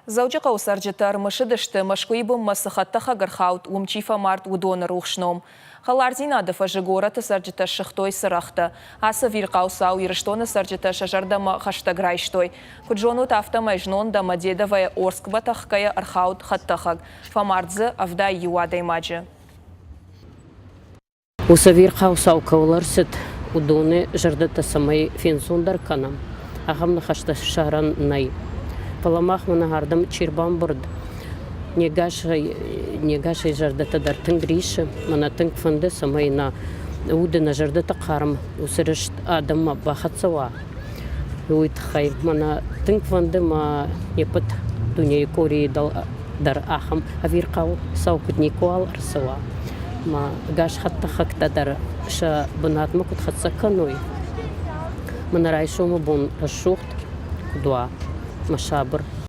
Дзӕуджыхъӕуы цӕрджытӕ ӕрмысыдысты, Мӕскуыйы бынмӕ цы хӕдтӕхӕг ӕрхауд, уым чи фӕмард, уыдоны рухс ном. Хӕлардзинады фӕзы горӕты цӕрджытӕ ссыгътой цырӕгътӕ. Ацы ӕвирхъау цау Ирыстоны цӕрджытӕ сӕ зӕрдӕмӕ хӕстӕг райстой. Куыд зонут, афтӕмӕй знон Домодедовойӕ Орскмӕ тӕхгӕйӕ ӕрхауд хӕдтӕхӕг. Фӕмард дзы 71 адӕймаджы. Уыцы ӕвирхъау цау кӕуыл ӕрцыд, уыдоны зӕрдӕтӕ цӕмӕй фенцондӕр кӕнӕм, ахӕм ныхӕстӕ ссарӕн нӕй. Фӕлӕ мах мӕнӕ ардӕм чи рбамбырд, не гасӕй зӕрдӕтӕ дӕр тынг риссы, мӕнӕ тынг фӕнды, цӕмӕй нӕ уды, нӕ зӕрдӕты хъарм уыцы рыст адӕммӕ бахӕццӕ уа, уый тыххӕй. Мӕнӕ тынг фӕнды мӕ не ппӕт дунейы къорийы дӕр ахӕм ӕвирхъау цау куыд никуал ӕрцӕуа, ӕмӕ ӕгас хӕдтӕхӕгтӕ дӕр сӕ бынатмӕ куыд хӕццӕ кӕной, мӕнӕ райсомы бон рӕсугъд куыд уа ӕмӕ сабыр.